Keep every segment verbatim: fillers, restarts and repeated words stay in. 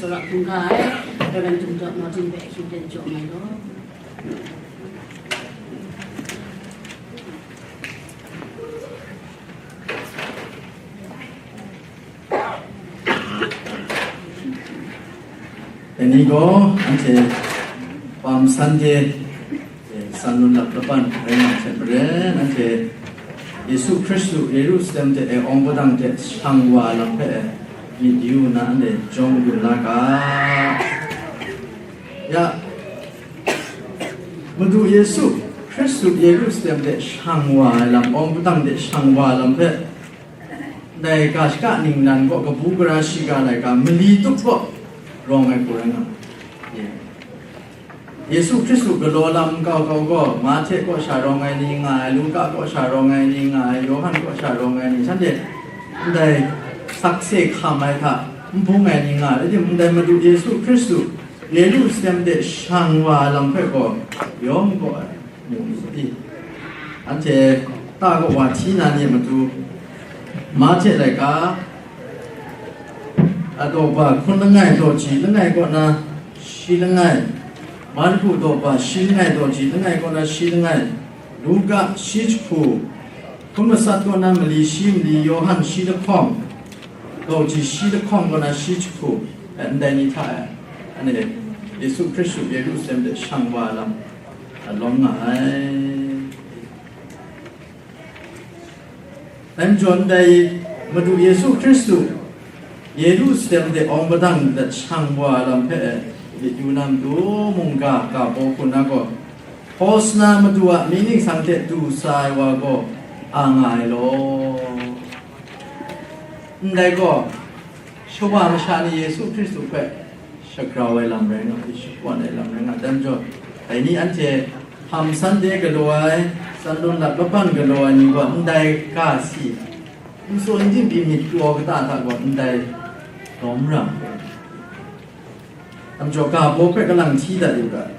Tsawra hkungga ai Reverend Dum Dawt Martin hpe hkying ten jaw mai law. Dai ni gaw anhte Palm Sunday, eh, san lun lap laban rai nga hte maren, anhte Yesu Hkristu Yerusalem hte e awng padang hte shang wa lam hpe e myit yu nna, anhte jawng gun la ga. Ya, Madu Yesu Hkristu Yerusalem hte shang wa ai lam, awng padang hte shang wa ai lam hpe, ndai ga shaka ningnan gaw kabu gara shiga laika mali tup gaw rawng ai hku rai nga ai. Yesu Hkristu galaw lam nkau kau gaw, Mahte kaw sha rawng ai ni nga ai, Luka kaw sha rawng ai ni nga ai, Yawhan kaw sha rawng ai ni, shanhte ndai sakse hkam ai hta n bung ai ni nga ai, timung dai Madu Yesu Hkristu Yerusalem de shang wa ai lam hpe gaw yawng gaw ai. Anhte ta kaw wa hti na ni a matu, Mahte laika, a daw ba hkun langai daw ji langai kaw na shi langai, Marku daw ba shi langai daw ji langai kaw na shi langai, Luka shi jahku, hkun matsat kaw na mali shi mali, Yawhan shi lahkawng, daw ji shi lahkawng kaw na shi jahku, ndai ni hta e, anhte Yesu Hkristu Yerusalem de shang wa ai lam, a lawm nga ai. Dai majaw ndai Madu Yesu Hkristu Yerusalem de awng padang dat shang wa ai lam hpe myit yu na matu mungga ga baw hku na gaw, Hosana, Madu a mying ningsang hte du sa ai wa gaw a nga ai law. Ndai gaw, shawa masha ni Yesu Hkristu hpe shagrau ai lam rai nga, shakawn ai lam rai nga, dan jaw, dai ni anhte Palm Sunday galaw ai, Sunday lap laban galaw ai ni gaw ndai ga si, n tsun n dinghpyi myit kraw kata hta gaw ndai lawm ra ai. Namjaw ga baw hpe kalang hti dat yu ga,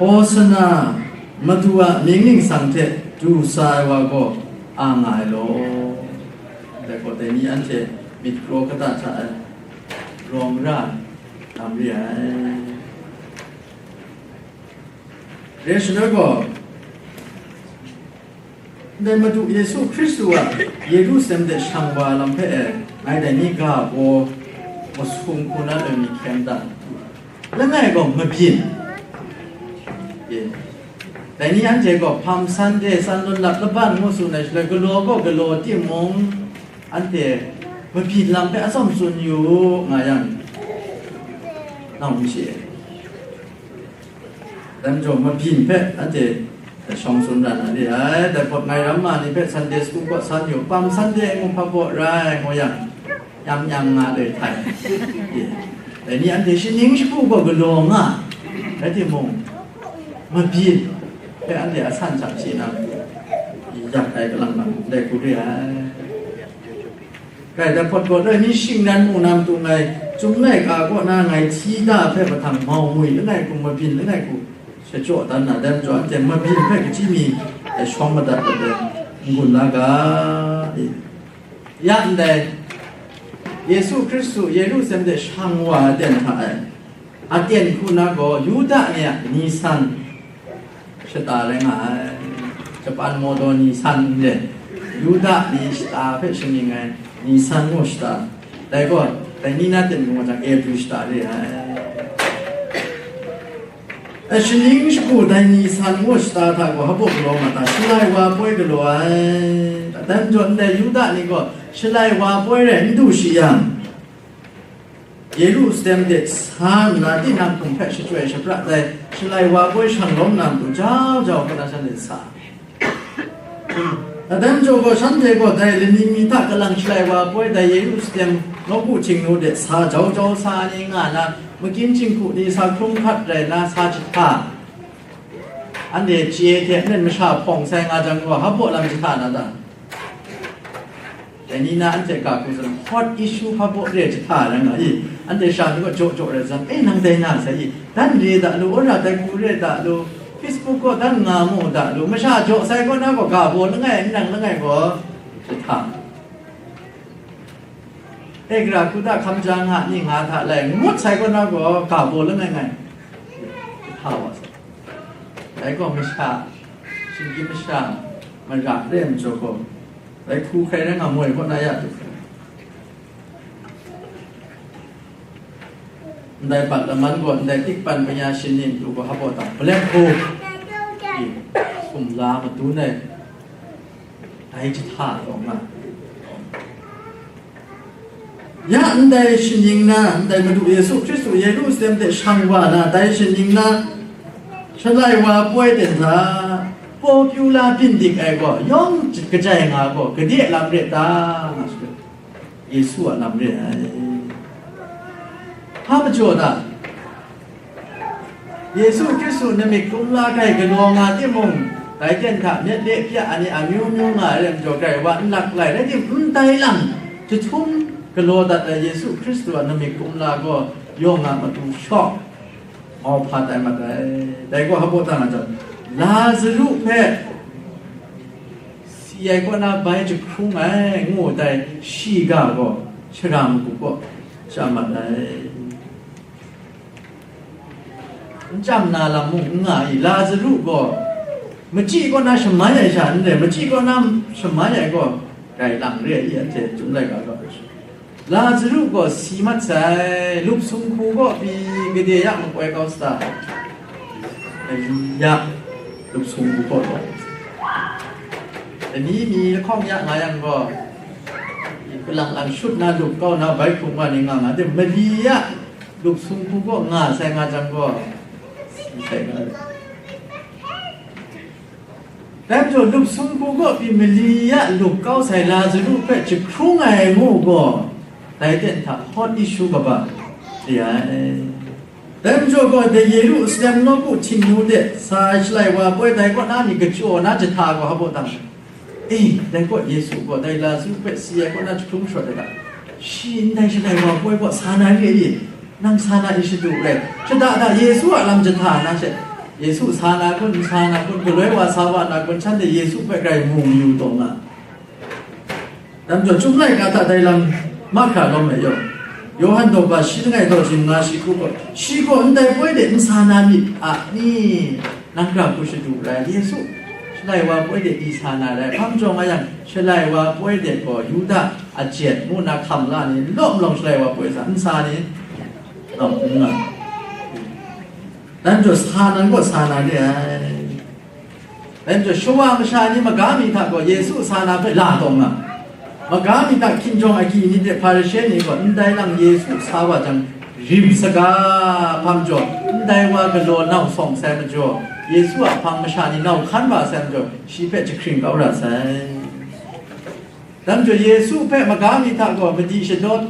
Hosana, Madu a mying ningsang hte du sa ai wa gaw a nga ai law. Dai gaw, dai ni anhte myit kraw kata hta e rawng ra ai lam re ai. Re shaloi gaw, ndai Madu Yesu Hkristu a Yerusalem de shang wa lam hpe e, ngai dai ni ga baw masum hku na loi mi hkyen dan, langai gaw mabyin. E, dai ni anhte gaw Palm Sunday, Sunday lap laban ngu tsun ai shaloi, galaw gaw galaw timung, anhte mabyin lam hpe atsawm tsun yu u nga yang, nau n chye. Dan jaw mabyin hpe anhte shawng tsun ra na re ai. Dai pawt ngai ramma ni hpe Sunday school kaw san yu, Palm Sunday ngu hpa baw rai, ngu yang, nyam nyam nga dai htai. Dai ni anhte shaning shagu gaw galaw nga, rai timung, mabyin hpe anhte a san hta chye na, yak ai kalang lam ndai hku re ai. Gaida hpawt gaw loi mi shingnan mu na matu ngai, Chyum laika kaw na ngai hti da hpe mahtang mau ngwi langai hku, mabyin langai hku, shachyaw dan na, dai majaw anhte mabyin hpe kachyi mi, e, shawng madat ai hte n-gun la ga, e. Ya ndai, Yesu Hkristu Yerusalem de shang wa ai aten hta e, aten hku na gaw, Yuda ni a Nisan shata rai nga ai. Japan maw daw Nisan n re, Yuda ni shata hpe shaning ai Nisan ngu shata. Dai gaw, dai ni na ten gaw, April shata re ai. Ai, shaning shagu dai Nisan ngu shata hta gaw, hpa baw galaw ma ta, Shalai wa poi galaw ai. Dai majaw ndai Yuda ni gaw, Shalai wa poi rai n du shi yang, Yerusalem de sa nna, tinang hkum hpe shachyoi shapra ai Shalai wa poi shang lawm na matu jau jau hkra shanhte sa. Dai majaw gaw, shanhte gaw dai laning mi hta kalang Shalai wa poi dai Yerusalem nawku Htingnu de sa jau jau sa ni nga na, makyin jinghku ni sa hkrum hkat rai na sa jahta, anhte chye hte nmen masha hpawng sai nga jang gaw, hpa baw lam jahta na ta? Dai ni na anhte ga hku zawn, hot issue hpa baw re jahta rai nga i, anhte sha ni gaw jaw jaw rai zawn, "E, nang dai na sai i, dan re da lu, wora dai hku re da lu, Facebook gaw dan nga mu da lu, masha jaw sai gaw na gaw ga baw langai, n nang langai gaw," jahta. E, gara hku hta hkam ja nga ni nga hta lai ngut sai kaw na gaw, ga baw langai ngai hta wa sa. Dai gaw masha, shinggyim masha, mara re ai majaw gaw, dai hku hkrai rai nga moi kaw na ya tu hkra. Ndai bat laman gaw, ndai tikpan manya shaning tu gaw, hpa baw tang, black hole, e, sumla madun ai, dai jahta taw nga. Ya ndai shaning na, ndai Madu Yesu Hkristu Yerusalem de shang wa na, dai shaning na, Shalai wa poi ten hta, popular byin dik ai gaw, yawng kajai nga gaw, gade lam re ta, nga shi. Yesu a lam re ai. Hpa majaw ta? Yesu Hkristu namik kumla grai galaw nga timung, dai ten hta myit le pya ai ni amyu myu nga ai lam jaw, grai wa n lak lai, rai tim, ndai lam jahtum galaw dat ai Yesu Hkristu a namik kumla gaw yawng a matu shawng mau hpa tai mat ai. Dai gaw hpa baw tang a jang, Lazaru hpe si ai kaw na bai jahkrung ai, ngu dai shiga gaw shara magup kaw sha mat ai. N chyam na lam mung n nga i, Lazaru gaw machyi kaw na shamai ai sha n rai, machyi kaw na shamai ai gaw grai lang re ai i, anhte Chyum laika gaw. Lazaru gaw si mat sai, lup sumhku kaw pyi gade ya makoi kau sa ta? Gade ya lup sumhku kaw taw. Dai ni mi lahkawng ya nga yang gaw, kalang lang shut na lup kau na bai hkrung wa ni nga nga de, mali ya lup sumhku kaw nga sai nga jang gaw, si sai nga. Dai majaw, lup sumhku kaw pyi mali ya lup kau sai Lazaru hpe jahkrung ai ngu gaw, dai ten hta hot issue kaba re ai. Dai majaw gaw, dai Yerusalem nawku Htingnu de sa ai Shalai wa poi dai kaw na mi kachyaw na jahta gaw hpa baw tang, e, dai kaw Yesu gaw dai Lazaru hpe si ai kaw na jahkrung sharawt ai ga, shi ndai Shalai wa poi kaw sa na re i? Nang sa na i shadu rai, shada da Yesu a lam jahta na she, Yesu sa na kun, n sa na kun, galoi wa sa wa na kun, shanhte Yesu hpe grai mu mayu taw nga. Dai majaw, Chyum laika hta dai lam mahkra lawm ai yaw, Yawhan daw ba shi langai daw jin nga shi hku gaw, shi gaw ndai poi de n sa na myit a ni? Nang hkra hku shadu rai, Yesu Shalai wa poi de i sa na rai, hpa majaw nga yang, Shalai wa poi de gaw Yuda ajet ngu na hkam la ni, lawm lawng Shalai wa poi sa, n sa ni? Lawm, n nga. Dai majaw sa nan gaw sa na re ai. Dai majaw shawa masha ni maga mi hta gaw Yesu sa na hpe la taw nga. Maga mi hta hkinjawng agyi ni de Hparishe ni gaw ndai lang Yesu sa wa jang, rim saga, hpa majaw, ndai wa galaw nau sawng sai majaw, Yesu a hpang masha ni nau hkan ba sai majaw, shi hpe jahkring kau ra sai. Dai majaw Yesu hpe maga mi hta gaw madi shadawt,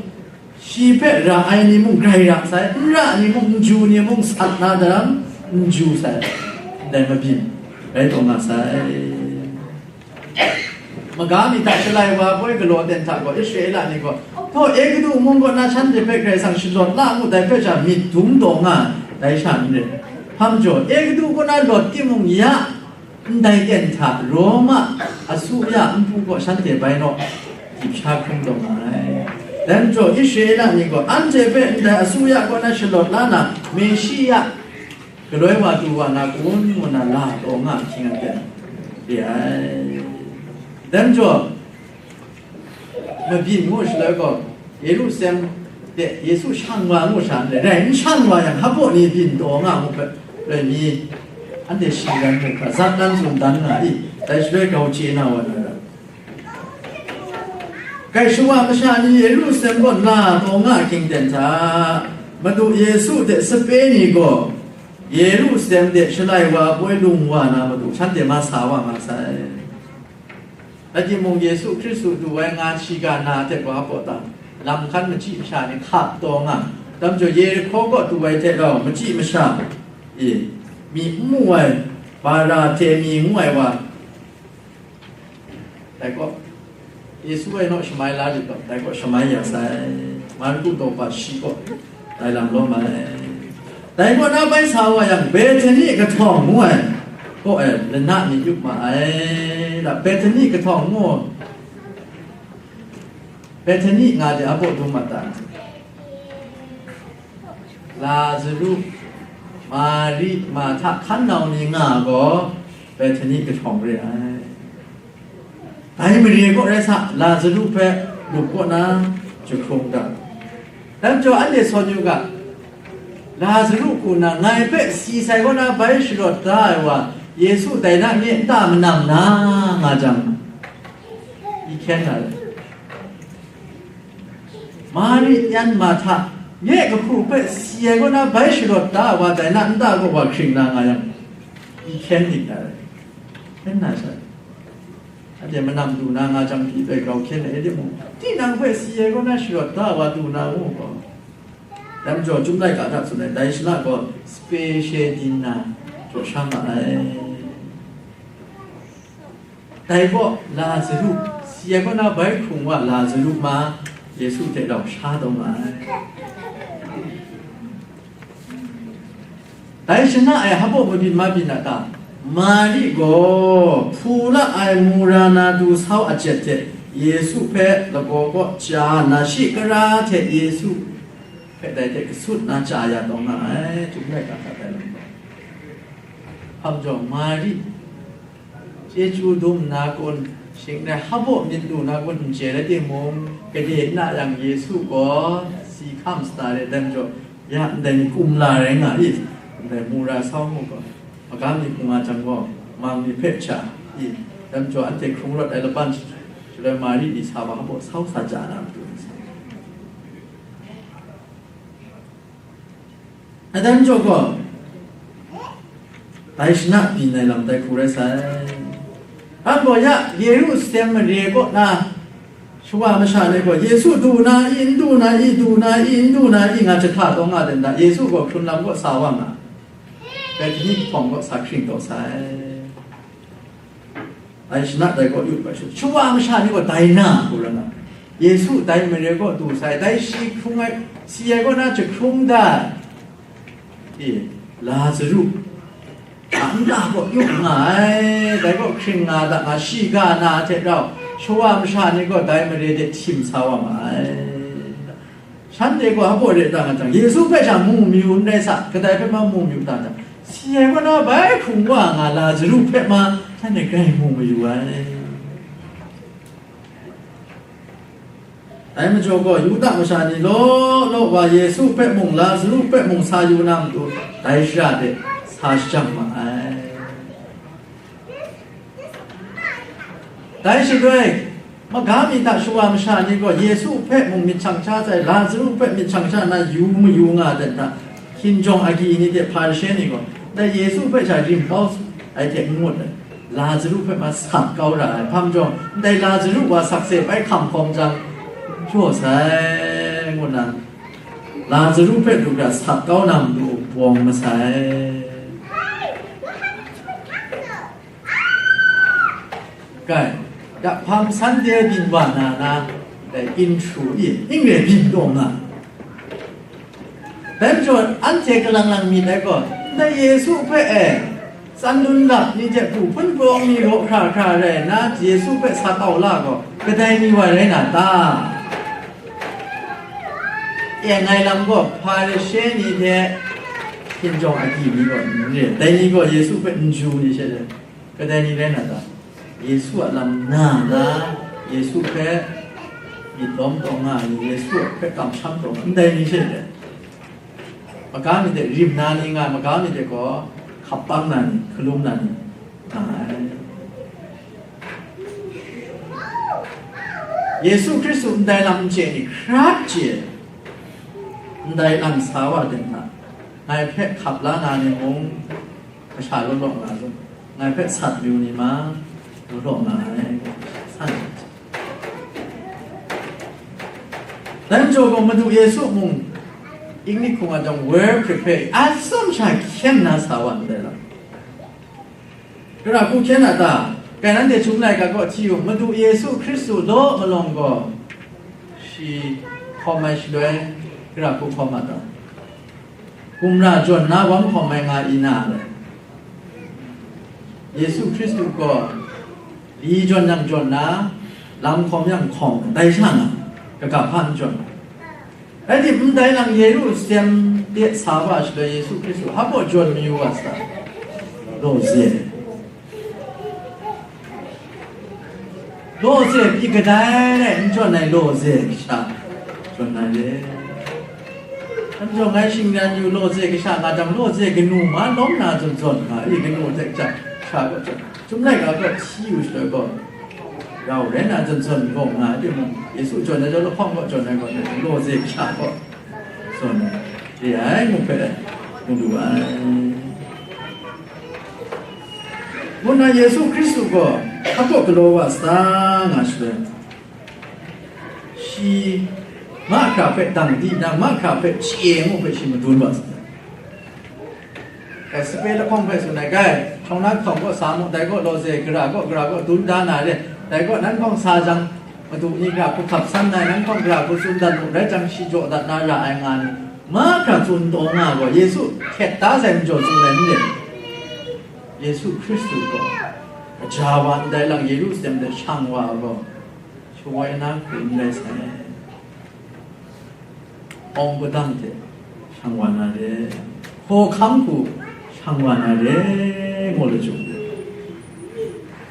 shi hpe ra ai ni mung grai ra sai, n ra ni mung, n ju ni mung sat na daram, n ju sai, ndai mabyin rai taw nga sai. Maga mi hta Shalai wa poi galaw ten hta gaw, Israela ni gaw, htaw Egutu mung kaw na shanhte hpe Karai Kasang shalawt la mu, dai hpe sha myit dum taw nga, dai sha n rai. Hpa majaw, Egutu kaw na lawt timung ya, ndai ten hta Roma asuya npu kaw shanhte bai naw, dip sha hkrum taw nga ai. Dai majaw, Israela ni gaw anhte hpe ndai asuya kaw na shalawt la na, Meshiya galoi wa du wa na kun, ngu na la taw nga ahkying anhte re ai. Dai majaw, mabyin ngu shaloi gaw, Yerusalem de Yesu shang wa ngu sha n rai, rai n shang wa yang, hpa baw ni byin taw nga ngu hpe, rai mi, anhte shi ran mu hkra, zat dan tsun dan nga i, dai shaloi grau chye na wa na ra. Grai shawa masha ni Yerusalem kaw na taw nga ahkying ten hta, Madu Yesu hte sape ni gaw Yerusalem de Shalai wa poi lung wa na matu shanhte ma sa wa nga sai. Rai timung, Yesu Hkristu du ai nga shiga na hte wa baw ta, lam hkan machyi masha ni hkap taw nga. Dai majaw, Yerihko kaw du ai hte rau machyi masha e, myi n mu ai, Bara-temi ngu ai wa, dai kaw, Yesu e naw shamai la lit gaw, dai kaw shamai ya sai. Marku daw hpa shi kaw, dai lam lawm ai. Dai kaw na bai sa wa yang, Bethani kahtawng ngu ai kaw e lana myit yup ma ai. Da, Bethani kahtawng ngu, Bethani nga de a baw dum mat ta. Lazaru, Mari, Marhta hkan nau ni nga gaw Bethani kahtawng re ai. Dai mare kaw rai sa, Lazaru hpe lup kaw na jahkrung da. Dai majaw anhte sawn yu ga, Lazaru ku na ngai hpe si sai kaw na bai sharawt da ai wa, Yesu dai na nye nta manam na nga jang, i hkyen na rai. Mari yan Marhta, nye kahku hpe si ai kaw na bai sharawt da ai wa dai na nta kaw wa hkring na nga yang, i hkyen dik na rai. Hkyen na sai. Anhte manam du na nga jang pyi doi grau hkyen ai timung, tinang hpe si ai kaw na sharawt da ai wa du na u gaw, dai majaw Chyum laika hta tsun ai, dai shana gaw special dinner jaw sha ma ai. Dai gaw Lazaru, si ai kaw na bai hkrung wa Lazaru ma Yesu hte rau sha taw ma ai. Dai shana e hpa baw mabyin mabyin a ta? Mari gaw hpu la ai mura na du sau a jet hte Yesu hpe lagaw kaw chya nna, shi kara hte Yesu hpe dai hte kasut na chya ya taw nga ai. Chyum laika hta dai lam gaw, hpa majaw Mari chyeju dum nna kun, shing rai hpa baw myit lu na kun n chye rai timung, gade na yang Yesu gaw si hkam sata re, dai majaw ya ndai ni kumla rai nga i, ndai mura sau mu gaw, magam ni hpung a jang gaw, mang ni hpe hpya i, dai majaw anhte hkrung rawt ai laban shaloi Mari ni sa wa hpa baw sau sa ja na matu ni sa. Adan jaw gaw, dai shana byin ai lam dai hku rai sai. An gaw ya Yerusalem mare kaw na shawa masha ni gaw, Yesu du na i, n du na i, du na i, n du na i, nga jahta taw nga dan da, Yesu gaw hkrun lam kaw sa wa nga, Bethani kahtawng kaw sa hkring taw sai. Dai shana dai kaw yu bai shu, shawa masha ni gaw dai na hku rai nga, Yesu dai mare kaw du sai, dai shi hkrung ai, si ai kaw na jahkrung da i, Lazaru a nta kaw yu nga ai, dai kaw hkring nga da nga, shi ga na hte rau, shawa masha ni gaw dai mare de htim sa wa ma ai. Shanhte gaw hpa baw re ta nga jang, Yesu hpe sha mu mayu n rai sa, kadai hpe ma mu mayu ta jang, si ai kaw na bai hkrung wa nga Lazaru hpe ma, shanhte grai mu mayu ai. Dai majaw gaw, Yuda masha ni law law wa Yesu hpe mung, Lazaru hpe mung sa yu na matu, dai shara de sa shajang ma ai. Dai shaloi, magam mi hta shawa masha ni gaw Yesu hpe mung myit shang sha sai, Lazaru hpe myit shang sha na yu mayu nga ai hta, hkinjawng agyi ni hte Hparishe ni gaw, dai Yesu hpe sha rim kau ai hte n ngut ai, Lazaru hpe ma sat kau ra ai, hpa majaw, ndai Lazaru wa sakse bai hkam hkawm jang, n jaw sai, ngu nna, Lazaru hpe du hkra sat kau na matu bawng masai. Kai, dapham san de byin wa na na, dai intro i, ning re byin taw nga. Dai majaw, anhte kalang lang myit ai gaw, ndai Yesu hpe e, tsan lun lap ni hte hpu hpun pawng ni raw hkra hkra rai nna, Yesu hpe sa kau la gaw, kadai ni wa rai na ta? E, ngai lam gaw Hparishe ni hte hkinjawng agyi ni gaw n re, dai ni gaw Yesu hpe n ju ni she le. Kadai ni rai na ta? Yesu a lam na na, Yesu hpe myit lawm taw nga ai ni, Yesu hpe kamsham taw nga, ndai ni she re. Maga myit de rim na ni nga ai, maga myit de gaw hkap pang na ni, hkalum na ni nga ai. Yesu Hkristu ndai lam n chye ni hkrat chye, ndai lam sa wa de hta, ngai hpe hkap la na ni mung, kasha law law nga ai, ngai hpe sat mayu ni ma, law law nga ai, san. Dai majaw gaw Madu Yesu mung, English hkung a jang well prepared, atsawm sha hkyen na sa wa ndai lam. Gara hku hkyen a ta? Kai nanhte Chyum laika kaw hti u, Madu Yesu Hkristu law malawng gaw, shi hkawm ai shaloi, gara hku hkawm a ta? Gumra jawn na wang hkawm ai nga i na le? Yesu Hkristu gaw li jawn yang jawn na, lam hkawm yang hkawm, dai sha na. Kaga hpa n jawn. Rai timung, ndai lang Yerusalem de sa wa shaloi, Yesu Hkristu hpa baw jawn mayu wa sa? Lawze. Lawze pyi kadai rai n jawn ai lawze kasha jawn ai re. Anhte ngai shingran yu, lawze kasha nga jang, lawze kanu ma lawm na zawn zawn nga i, kanu hte kasha kaw jawn, Chyum laika kaw hti yu shaloi gaw, rau rai na zawn zawn gaw nga ai timung, Yesu jawn ai jaw lahkawng kaw jawn ai gaw, lawze kasha kaw zawn ai, re ai ngu hpe mu lu ai. Ngu nna Yesu Hkristu gaw hpa kaw galaw wa sa nga shaloi, shi mahkra hpe dang di nna, mahkra hpe chye ngu hpe shi madun wa sa. Dai sape lahkawng hpe tsun ai, gai, hkawng na hkawng kaw sa mu, dai kaw lawze, gara kaw, gara kaw dun da na re, dai kaw nan hkawng sa jang, Madu ni hkra hku hkap san ai, nan hkawng gara hku tsun dat mu, rai jang, shi jaw dat na ra ai, nga ni, mahkra tsun taw nga gaw, Yesu hkyet da sai majaw tsun ai n re. Yesu Hkristu gaw, gaja wa ndai lang Yerusalem de shang wa gaw, shawoi na hku n rai sai. Awng padang hte shang wa na re, hkawhkam hku shang wa na re, ngu lachyum.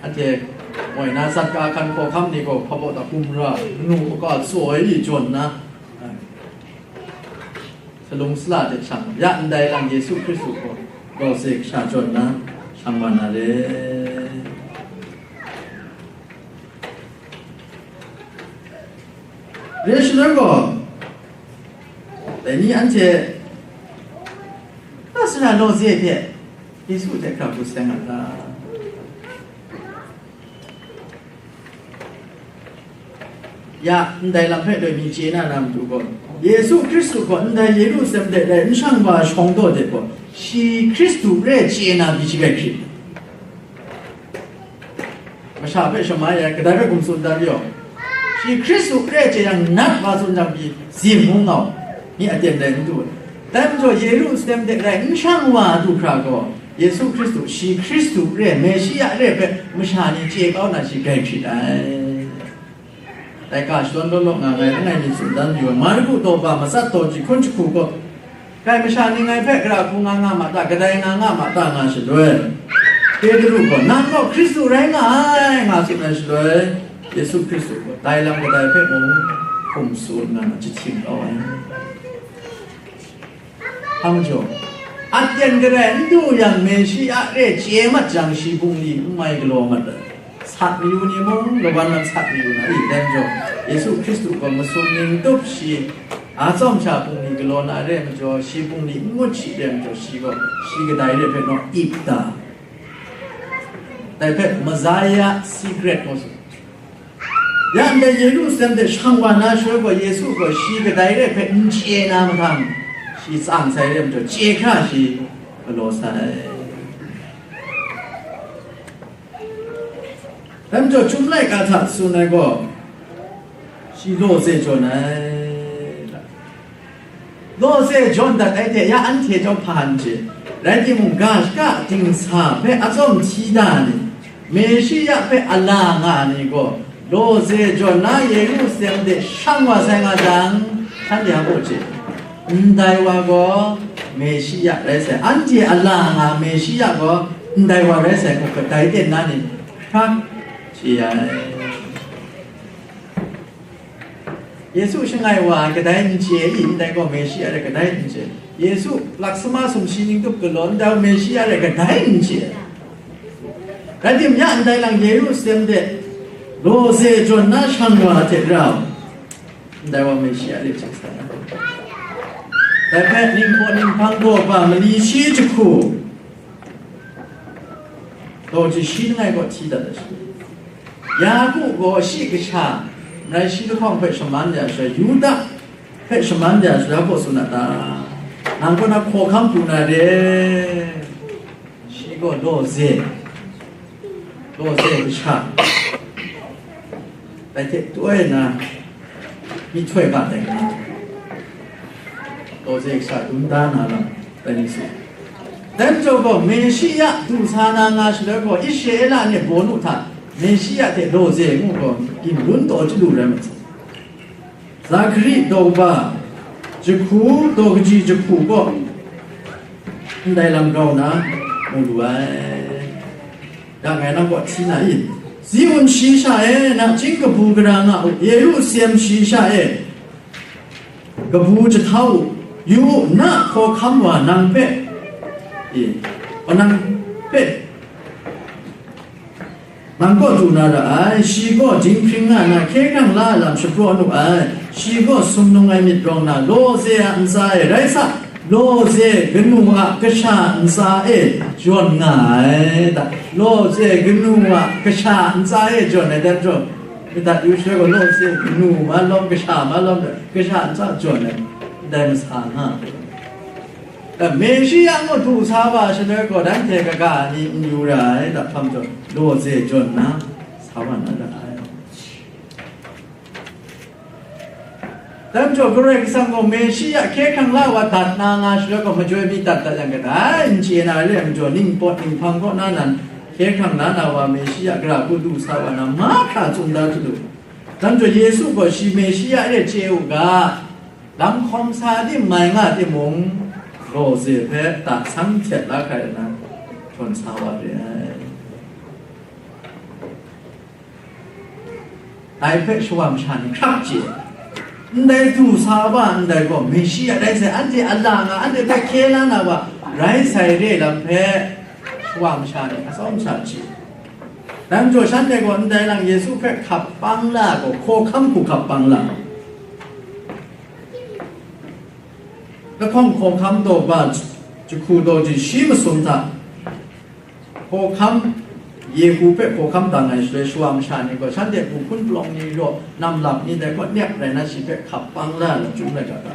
Anhte moi na sat ka hkan hkawhkam ni gaw hpa baw ta hkum ra, manu maka tsaw ai ni jawn na, salung sala hte shang, ya ndai lang Yesu Hkristu gaw lawze kasha jawn na shang wa na re. Re shaloi gaw, dai ni anhte, na sara lawze hte Yesu hte hkra hku seng a ta? Ya, ndai lam hpe loi mi chye na na matu gaw, Yesu Hkristu gaw ndai Yerusalem de rai n shang wa shawng daw de gaw, shi Hkristu re chye na pyi shi bai hkrit. Masha hpe shamai ai, kadai hpe gumtsun dan yaw? Shi Hkristu re chye yang nat wa tsun jang pyi zim ngu ngau, mi aten dai n du ai. Dai majaw, Yerusalem de rai n shang wa du hkra gaw, Yesu Hkristu, shi Hkristu re, Meshiya re hpe masha ni chye kau na shi gai hkrit ai. Dai ga shadawn law law nga ngai langai mi tsun dan yu ai, Marku daw ba matsat daw jahkun jahku gaw, Kai masha ni ngai hpe gara hku nga nga ma ta, kadai nga nga ma ta nga shaloi, Petru gaw, "Nang gaw Hkristu rai nga ai," nga tsun ai shaloi, Yesu Hkristu gaw dai lam kadai hpe mung hkum tsun nga na jahtim kau ai. Hpa majaw, aten kadai n du yang, Meshiya re chye mat jang, shi bungli n mai galaw mat ai. Sat mayu ni mung, lawan nan sat mayu na i, dai majaw, Yesu Hkristu gaw masum ning tup shi, a tsawm sha bungli galaw na re ai majaw, shi bungli n ngut shi re ai majaw, shi gaw shi kadai re hpe naw ip ta. Dai hpe Messiah secret ngu tsun. Ya ndai Yerusalem de shang wa na shaloi gaw, Yesu gaw shi kadai re hpe n chye na mahtang, shi tsang sai re ai majaw, chye hkra shi galaw sai. Dai majaw, Chyum laika hta tsun ai gaw, shi lawze jawn ai. Lawze jawn dat ai hte ya anhte chyawm hpa n chye, rai timung, ga shaka dingsa hpe atsawm hti da ni, Meshiya hpe a la nga ni gaw, lawze jawn na Yerusalem de shang wa sai nga jang, shanhte a gaw chye, ndai wa gaw Meshiya rai sai, anhte a la nga Meshiya gaw ndai wa rai sai hku kadai ten na ni hkrak chye ai. Yesu shangai wa ai kadai n chye i, ndai gaw Meshiya re kadai n chye. Yesu laksama sumshi ning tup galaw ndai Meshiya re kadai n chye. Rai timung, ya ndai lang Yerusalem de lawze jawn na shang wa hte rau, ndai wa Meshiya re chye sai. Dai hpe ninghpaw ninghpang gaw ba mali shi jahku, gaw ji shi langai kaw hti dat ai shaloi, Yaku gaw shi kasha, marai shi lahkawng hpe shaman ya shaloi, Yuda hpe shaman ya shaloi, hpa tsun a ta? Nang kaw na hkawhkam pru na re, shi gaw lawze, lawze kasha, dai hte toi na, myihtoi ga tai nga, lawze kasha dum da na lam rai ni su. Dai majaw gaw, Meshiya du sa na nga shaloi gaw, Israela ni bawnu hta Meshiya hte lawze ngu gaw, ginlun taw chyalu rai mat sai. Zakari daw ba jahku, daw kaji jahku kaw ndai lam grau na mu lu ai. Ya ngai nang kaw hti na i? Ziun shayi sha e, nachying kabu gara nga u, Yerusalem shayi sha e, kabu jahtau u, yu u, na hkawhkam wa nang hpe, e, nang hpe nang kaw du na ra ai, shi gaw dinghpring nga na hkye hkrang la ai lam shapraw nu ai, shi gaw sumnung ai myit rawng na, lawze a ntsa e, rai sa, lawze kanu a kasha ntsa e jawn nga ai, da, lawze kanu a kasha ntsa e jawn ai, dan jaw, madat yu shaloi gaw, lawze kanu malawm, kasha malawm, kasha ntsa jawn ai, ndai masa nga ai. Meshiya ngu du sa wa shaloi gaw, dan hte kaga ni n yu ra ai, da hpang jaw, lawze jawn na, sa wa na ra ai. Dan jaw, Karai Kasang gaw Meshiya hkye hkrang la wa dat na nga shaloi gaw, majoi mi dat dat yang kadai n chye na re ai majaw, ning pawt ning hpang kaw na nan hkye hkrang la na wa Meshiya gara hku du sa wa na mahkra tsun da hte lu. Dan jaw, Yesu gaw shi Meshiya re chye u ga, lam hkawm sa di mai nga timung, lawze hpe da sang htet la hkrai na, htawn sa wa re ai. Dai hpe shawa masha ni hkrak chye. Ndai du sa wa ndai gaw, Meshiya rai sai, anhte a la nga, anhte hpe hkye la na wa rai sai re lam hpe, shawa masha ni atsawm sha chye. Dan jaw, shanhte gaw ndai lang Yesu hpe hkap pang la gaw, hkawhkam hku hkap pang la. Lahkawng hkawhkam daw ba jahku daw ji shi masum hta, hkawhkam, Yehu hpe hkawhkam dang ai shaloi, shawa masha ni gaw shanhte bu hpun palawng ni raw, namlap ni dai gaw nep rai na, shi hpe hkap pang la ai lachyum laika ta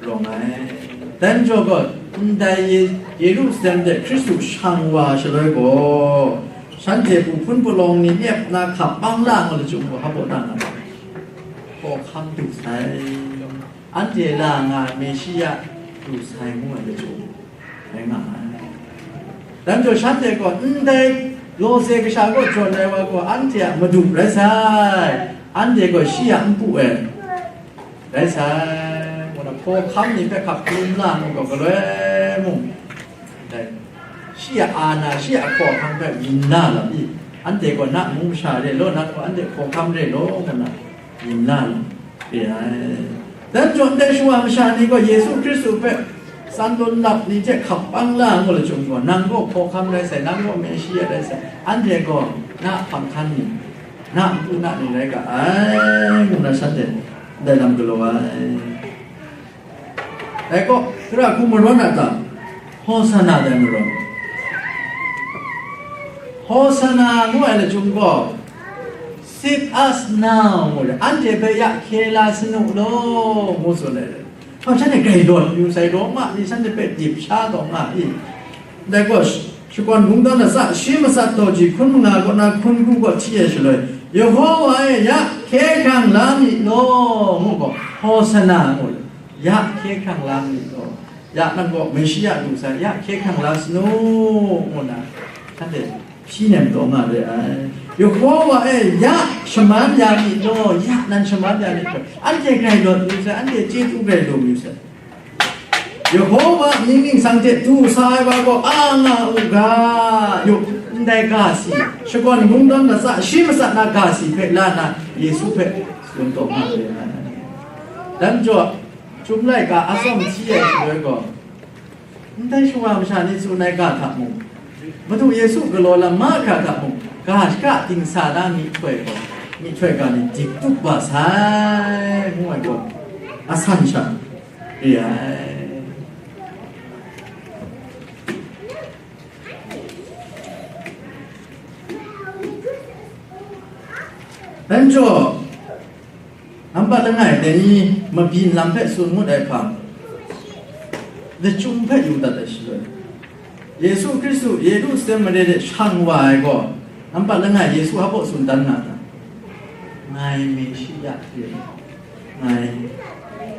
rawng ai. Dan jaw gaw, ndai Ye-, Yerusalem de Hkristu shang wa shaloi gaw, shanhte bu hpun palawng ni nep na hkap pang la ai lachyum gaw, hpa baw na nga, hkawhkam du sai. Anhte la nga Meshiya du sai ngu ai lachyum rai nga ai. Dan jaw, shanhte gaw ndai lawze kasha kaw jawn ai wa gaw anhte a madu rai sai, anhte gaw shi a npu e rai sai, ngu na hkawhkam ni hpe hkap hkrum la ngu gaw, galoi mung dai, shi a ana, shi a hkawhkam hpe yin la lam i, anhte gaw na mung masha re law, na gaw anhte hkawhkam re law, ngu na yin la lam re ai. Dan jaw, ndai shawa masha ni gaw Yesu Hkristu hpe tsan lun lap ni hte hkap pang la ngu lachyum gaw, nang gaw hkawhkam rai sai, nang gaw Meshiya rai sai, anhte gaw na hpang hkan ni, na npu na ni rai ga ai, ngu na shanhte ndai lam galaw ai. Dai gaw, tara hku marawn a ta? Hosana dai marawn. Hosana ngu ai lachyum gaw, "Save us now," ngu ai, anhte hpe ya hkye la sanu law, ngu tsun ai. Hpa shanhte grai lawt yu sai, Roma ni shanhte hpe dip sha taw nga i? Dai gaw, sh-, shakawn bungdan latsa shi matsat taw ji hkun manga kaw na hkun hku kaw hti ai shaloi, "Yehowa e, ya hkye hkrang la mi law," ngu gaw, Hosana ngu, "Ya hkye hkrang la mi law, ya nang gaw Meshiya du sai, ya hkye hkrang la sanu," ngu na, shanhte hpyi nem taw nga re ai. "Yehowa e, ya shaman ya mi law, ya nan shaman ya mi law," anhte grai lawt yu sai, anhte chyeju grai lu yu sai. Yehowa mying ningsang hte du sa ai wa gaw a nga u ga, yu, ndai ga si, shakawn bungdan latsa shi matsat na ga si hpe la na, Yesu hpe tsun taw nga re ai. Dan jaw, Chyum laika atsawm hti ai shaloi gaw, ndai shawa masha ni tsun ai ga hta mung, Madu Yesu galaw lam mahkra hta mung, ga shaka dingsa na myihtoi gaw, myihtoi ga ni dik tup wa sai, ngu ai gaw, asan sha re ai. Dan jaw, nampat langai dai ni mabyin lam hpe tsun ngut ai hpang, lachyum hpe yu dat ai shaloi, Yesu Hkristu Yerusalem mare de shang wa ai gaw, nampat langai Yesu hpa baw tsun dan nga ta? "Ngai Meshiya re, ngai,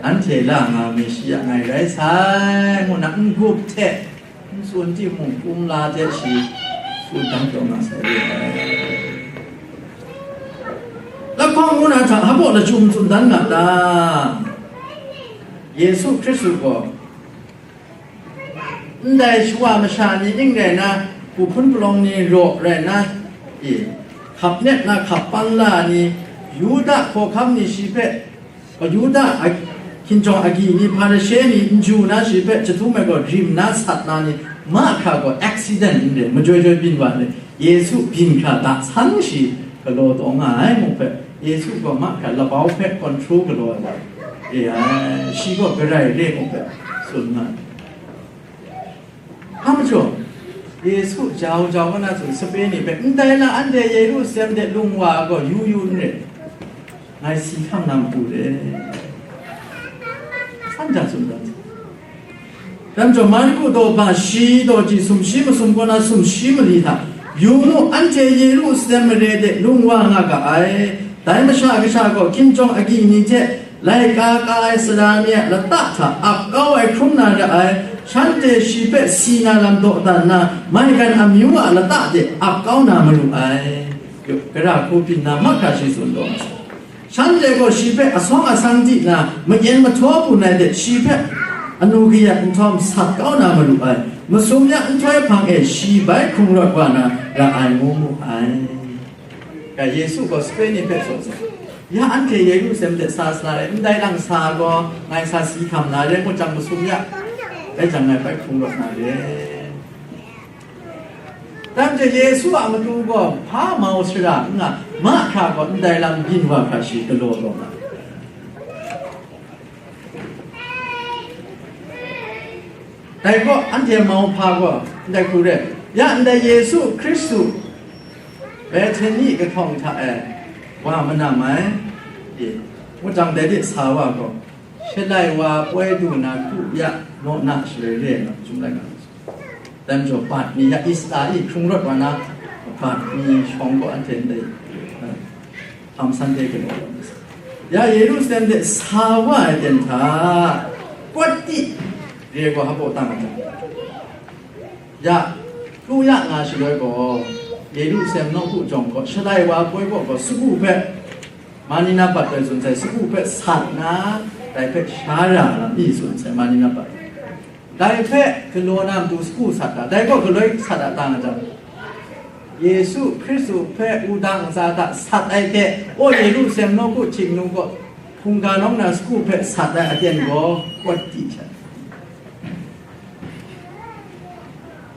nanhte la nga Meshiya ngai rai sai," ngu na n-gup hte n tsun timung, kumla hte shi tsun dan taw nga sai re ai. Ngu na hta hpa lachyum tsun dan nga ta? Yesu Hkristu gaw ndai shawa masha ni ning rai na, hku hpun palawng ni raw rai na, e, hkap net na hkap pang la ni, Yuda hkawhkam ni shi hpe, Yuda a-, hkinjawng agyi ni, Hparishe ni n ju na shi hpe chyahtum ai gaw rim na sat na ni, mahkra gaw accident n re, majoi joi byin wa n re, Yesu byin hkra da san shi galaw taw nga ai mu hpe, Yesu gaw mahkra labau hpe control galaw ai wa, e ai, shi gaw garai re mu hpe tsun nga ai. Hpa majaw, Yesu jau jau kau na tsun sape ni hpe, ndai la anhte Yerusalem de lung wa ai gaw yu yu n re, ngai si hkam na matu re, san ja tsun dan. Dai majaw, Marku daw ba shi daw ji sumshi masum kaw na sumshi mali hta, yu mu, anhte Yerusalem mare de lung wa nga ga ai. Dai Masha Kasha gaw hkinjawng agyi ni hte laika ka ai sara ni a lata hta ap kau ai hkrum na ra ai, shanhte shi hpe si na lam dawdan na, maigan amyu a lata de ap kau na maru ai. Gara hku byin na mahkra shi tsun taw ai. Shanhte gaw shi hpe asawng asang di na, makyen mahtaw bun ai de shi hpe anu kayat nhtawm sat kau na maru ai, masum ya nhtoi hpang e shi bai hkrung rawt wa na ra ai, ngu mu ai. Ga Yesu gaw sape ni hpe tsun sai, ya anhte Yerusalem de sa sa ai, ndai lang sa gaw ngai sa si hkam na re, ngut jang masum ya, rai jang ngai bai hkrung rawt na re. Dai majaw Yesu a matu gaw hpa mau sara n nga, mahkra gaw ndai lam byin wa hkra shi galaw taw nga. Dai gaw anhte mau hpa gaw ndai hku re, ya ndai Yesu Hkristu Bethani kahtawng hta e wa manam ai, e, ngut jang dai de sa wa gaw, Shalai wa poi du na hku ya naw na shaloi re ai lam chyum lai nga. Dai majaw bat mi ya Israel hkrung rawt wa na, bat mi shawng gaw anhte ndai, eh, Palm Sunday galaw ai. Ya Yerusalem de sa wa ai ten hta, kwat di re gaw hpa tang ai. Ya, kru ya nga shaloi gaw, Yerusalem nawku jawng gaw, Shalai wa poi kaw gaw, sagu hpe, mani na bat bai tsun sai, sagu hpe sat na, dai hpe sha ra lam mi tsun sai, mani na bat. Dai hpe galaw na matu sagu sat da, dai gaw galoi sat da ta nga jang, Yesu Hkristu hpe wudang ntsa hta sat ai hte, o Yerusalem nawku htingnu gaw, hkungga nawng na sagu hpe sat ai aten gaw, kwat di sha.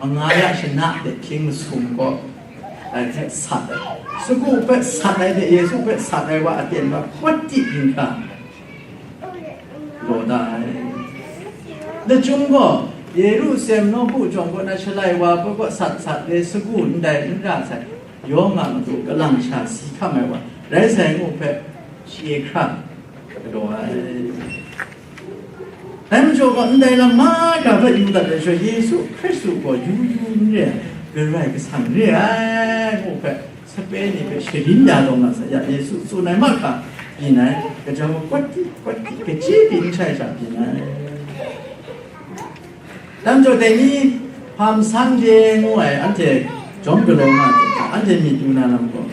Manga ya shana de hkying masum gaw, dai hte sat ai. Sagu hpe sat ai de, Yesu hpe sat ai wa aten wa, kwat di byin hkra, law da ai. Lachyum gaw, Yerusalem nawku jawng kaw na Shalai wa poi kaw sat sat le, sagu ndai n ra sai, yawng a matu kalang sha si hkam ai wa, rai sai ngu hpe, shi hkra galaw ai. Dai majaw gaw, ndai lam mahkra hpe yu dat ai shaloi, Yesu Hkristu gaw yu yu n re ai, Karai Kasang re ai, ngu hpe, sape ni hpe sharin ya taw nga sai, ya Yesu tsun ai mahkra byin ai, gaja gaw kwat di, kwat di, kachyi byin shai sha byin ai. Dai majaw dai ni, Palm Sunday ngu ai, anhte jawm galaw nga ai, anhte myit du na lam gaw,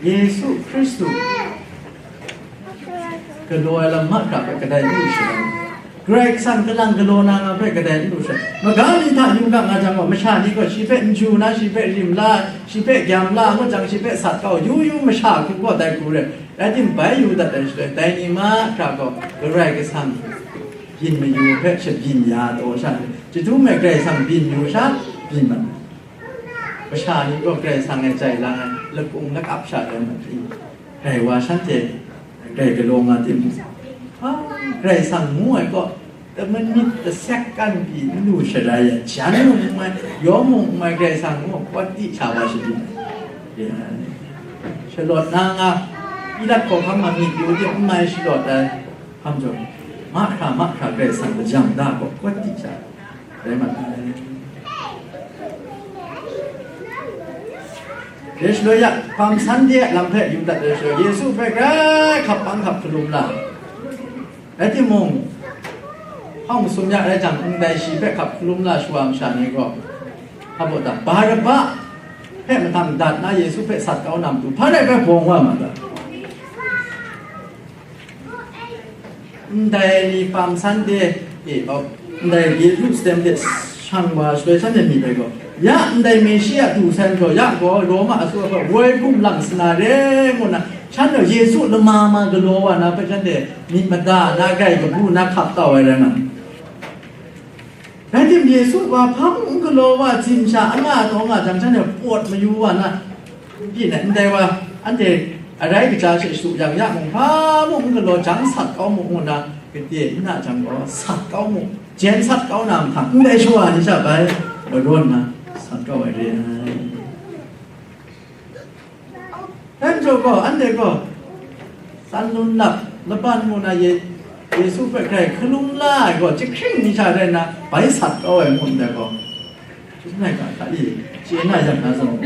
Yesu Hkristu galaw ai lam mahkra hpe kadai n lu shaloi, Karai Kasang kalang galaw na nga hpe kadai n lu shaloi, maga ni hta yubak nga jang gaw, masha ni gaw shi hpe n ju na, shi hpe rim la, shi hpe gyam la, ngut jang shi hpe sat kau, yu yu masha hku gaw dai hku re, rai timung, bai yu dat ai shaloi, dai ni mahkra gaw Karai Kasang byin mayu hpe shabyin ya taw sha, chyahtum ai Karai Kasang byin yu sha, byin mat ai. Masha ni gaw Karai Kasang e jai lang ai, lakung lakap sha tai mat ai. Grai wa shanhte grai galaw nga timung, a, Karai Kasang ngu ai kaw, tamanit tasek kan pyi n lu sharai ai, jan mung n mai, yawng mung n mai, Karai Kasang ngu ai, kwat di sha wa shabyin ai. Shalawt na nga, Pilat hkawhkam a myit yu de n mai shalawt ai, hkam jaw, mahkra mahkra Karai Kasang lajang da gaw, kwat di sha rai mat ai. Dai shaloi ya, Palm Sunday a lam hpe yu dat ai shaloi, Yesu hpe grai hkap pang hkap hkalum la. Rai timung, hpawng masum ya rai jang, ndai shi hpe hkap hkalum la shawa masha ni gaw, hpa baw ta, Baraba hpe mahtang dat na Yesu hpe sat kau na matu, hpa rai hpe bawng wa ma ta? Ndai ni Palm Sunday, e, oh, ndai Yerusalem de shang wa shaloi shanhte myit ai gaw, ya ndai Meshia du sai majaw, ya gaw Roma asu hpe woi gumlang sa na re, ngu nna, shanhte Yesu lama ma galaw wa na hpe shanhte myit mada na, grai kabu na hkap kau ai rai nga ai. Rai timung, Yesu wa hpa mung n galaw wa, zim sha anga taw nga jang, shanhte pawt mayu wa na, byin ai, ndai wa, anhte arai kaja hte shadu yang ya mung, hpa mung n galaw, jang sat kau mu, ngu nna, gade n na jang gaw, sat kau mu, jen sat kau na mahtang, ndai shawa ni sha bai marawn na sat kau ai re ai. Dai majaw gaw, anhte gaw, tsan lun lap, laban ngu na Ye-, Yesu hpe grai hkalum la ai gaw, jahkring ni sha rai nna, bai sat kau ai ngu ndai gaw, chyum ai ga hta e, chye na yang na zawn,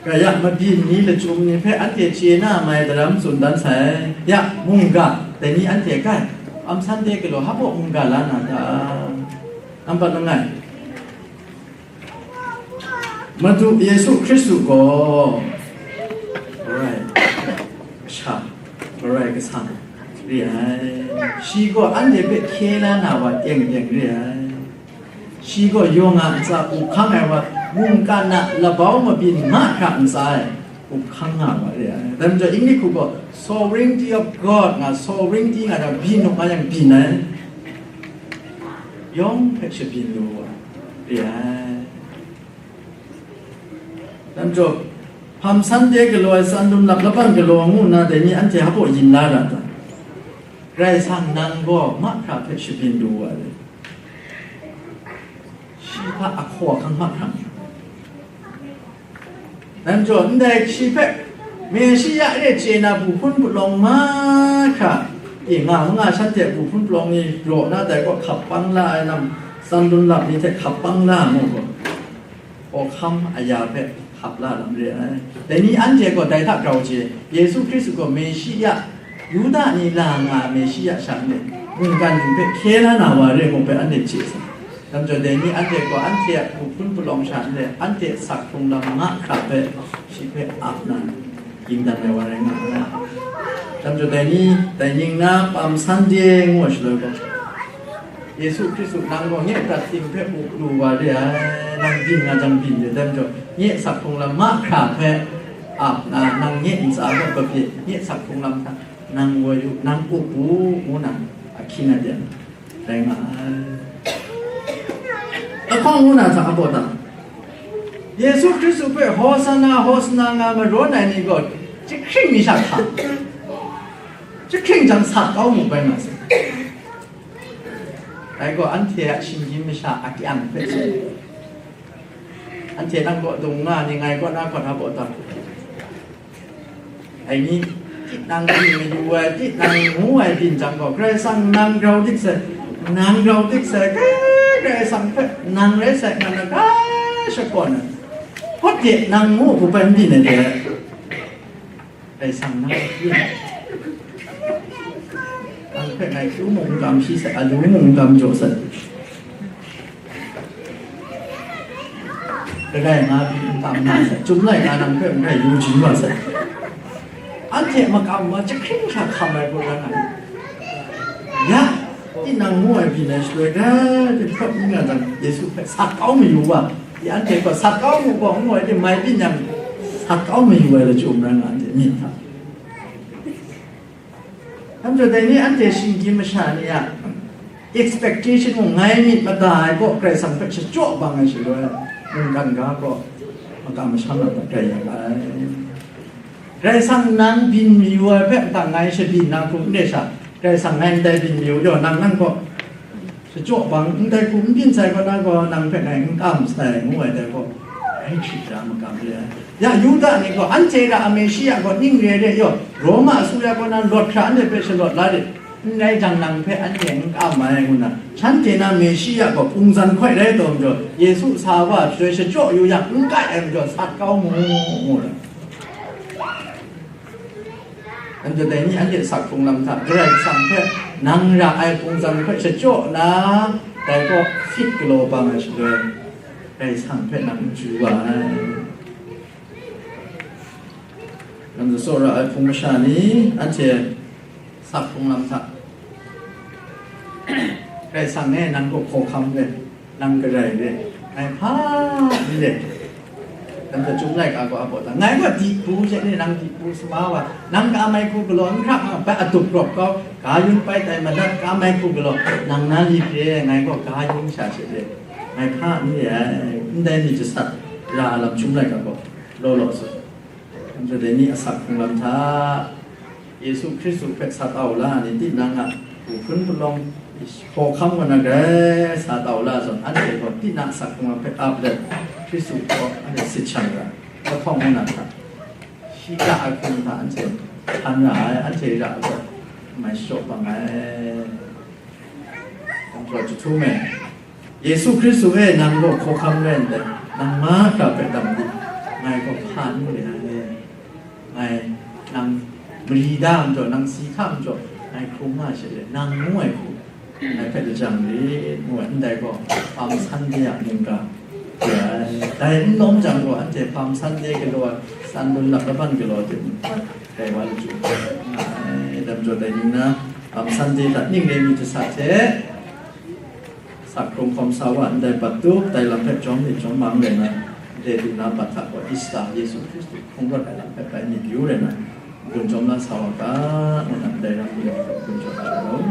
grai ya, mabyin ni lachyum ni hpe anhte chye na mai daram tsun dan sai. Ya, mungga, dai ni anhte kai, Palm Sunday galaw hpa baw mungga la na ta? Nampat langai. Madu Yesu Hkristu gaw Karai Kasha, Karai Kasang re ai. Shi gaw anhte hpe hkye la na wa teng teng re ai. Shi gaw yawng a ntsa up hkang ai wa, mungkan a labau mabyin mahkra ntsa e up hkang nga wa re ai. Dai majaw, English hku gaw, Sovereignty of God nga, sovereignty nga jang, byin u nga yang byin ai. Yawng hpe shabyin lu wa re ai. Dai majaw, Palm Sunday galaw ai, tsan lun lap laban galaw ngu nna, dai ni anhte hpa baw yin la ra ta? Karai Kasang nang gaw mahkra hpe shabyin lu wa ai. Shi hta ahkaw ahkang mahkra. Dai majaw, ndai shi hpe Meshia re chye na bu hpun palawng mahkra, e, nga ma nga shanhte bu hpun palawng ni raw na dai gaw hkap bang la ai lam, tsan lun lap ni hte hkap bang la mu gaw, hkawhkam aya hpe hkap la lam re ai. Dai ni anhte gaw dai hta grau chye, Yesu Hkristu gaw Meshia, Yuda ni la nga ai Meshia sha n le, mungkan ning hpe hkye la na wa re ngu hpe anhte chye sai. Dai majaw, dai ni anhte gaw anhte a bu hpun palawng sha n le, anhte a sak hkrung lam mahkra hpe shi hpe ap na, ging dan ai wa rai nga ai. Dai majaw, dai ni, dai ning na Palm Sunday ngu ai shaloi gaw, Yesu Hkristu nang gaw nye prat ting hpe up lu wa re ai, nang byin nga jang byin re, dai majaw, nye sak hkrung lam mahkra hpe ap na, nang nye ntsa hpe kapye, nye sak hkrung lam hta nang woi u, nang up u, ngu na ahkying aten rai nga ai. Lahkawng ngu na hta a baw ta? Yesu Hkristu hpe Hosana, Hosana nga marawn ai ni gaw jahkring ni sha hkam, jahkring jang sat kau mu bai nga sai. Dai gaw anhte a shinggyim masha akyang hpe tsun, anhte nang kaw dung nga ni, ngai kaw na kaw na baw ta? Ai ni, tinang byin mayu ai, tinang ngu ai byin jang gaw, Karai Kasang nang grau dik sai, nang grau dik sai, kai, Karai Kasang hpe nang rai sai, nang na ga shakawn ai, hpawt de nang ngu hku bai n byin ai hte, Karai Kasang nang byin. Nang hpe ngai kyu mung n kam shi sai, alu mung n kam jaw sai. Kagai nga pyi n kam na sai, Chyum laika nang hpe n grai yu jin wa sai. Anhte makam wa jahkring hkra hkam ai hku ran ai. Ya, tinang ngu ai byin ai shaloi, grai hprawt n nga jang, Yesu hpe sat kau mayu wa, ya anhte gaw sat kau mu gaw, ngu ai hte mai byin yang, sat kau mayu ai lachyum ran nga, anhte myit hta. Dai majaw, dai ni anhte shinggyim masha ni a expectation mung ngai myit mada ai kaw, Karai Kasang hpe shachyaw bang ai shaloi, mungkan ga kaw makam masham ai hta grai ya ai. Karai Kasang nang byin mayu ai hpe mung ngai shabyin na hku n re sha, Karai Kasang ngai ndai byin mayu jaw, nang nang kaw shachyaw bang ndai hku n byin sai kaw na gaw, nang hpe ngai n kam sai, ngu ai dai gaw, grai hkrit da makam re ai. Ya, Yuda ni gaw, anhte ra a Meshia gaw ning re re yaw, Roma asuya kaw na lawt hkra anhte hpe shalawt la rit, n rai jang nang hpe anhte n kam ai, ngu nna, shanhte na Meshia gaw hpungzan hkoi rai taw majaw, Yesu sa wa ai shaloi shachyaw yu yang, n kai ai majaw, sat kau mu, ngu ai. Anhte dai ni anhte sak hkrung lam hta Karai Kasang hpe nang ra ai hpungzan hpe shachyaw nna, dai kaw fit galaw bang ai shaloi, Karai Kasang hpe nang n chyu wa ai. Lam tsawra ai hpung masha ni, anhte sak hkrung lam hta, Karai Kasang e nang gaw hkawhkam re, nang garai re, ngai hpa n re. Lam hta chyum laika gaw a baw ta, ngai gaw dipu she ni, nang dipu sama wa, nang ka mai hku galaw, n hkrak nga, bai adup rawp kau, ga yun pai tai madat, ka mai hku galaw, nang na li re, ngai gaw ga yun sha she re, ngai hpa n re ai, ndai myit jasat ra lam chyum laika gaw law law tsun. Anhte dai ni asak hkrung lam hta, Yesu Hkristu hpe sa tau la ni, tinang a hku hpun palawng hkawhkam kaw na grai sa tau la zawn, anhte gaw tinang asak hkrung lam hpe ap let, Hkristu hpe anhte sit shat ra, lahkawng ngu na hta, shi ra ai hkrung hta anhte htan ra ai, anhte ra ai gaw mai shachyaw bang ai. Anhte jahtum e, Yesu Hkristu e nang gaw hkawhkam rai ndai, nang mahkra hpe dam di, ngai gaw hpa n re ai. Ngai nang mari da majaw, nang si hka majaw, ngai hkrung nga she le, nang ngu ai hku, ngai hpe lajang rit ngu ai, ndai gaw, Palm Sunday a mungga re ai. Dai n lawm jang gaw, anhte Palm Sunday galaw ai, san lun lap laban galaw ai hte mung, dai wa lachyum nga ai. Dai majaw, dai ning na, Palm Sunday hta ning re myit jasat hte, sak hkrung hkawm sa wa ndai bat tup, dai lam hpe jawm myit jawm mang rai na, ndai du na bat hta gaw Easter, Yesu Hkristu hkrung rawt ai lam hpe bai myit yu rai na, gun jawm la sa wa ga, ngu na ndai ram ni gaw gun jawm la ai law.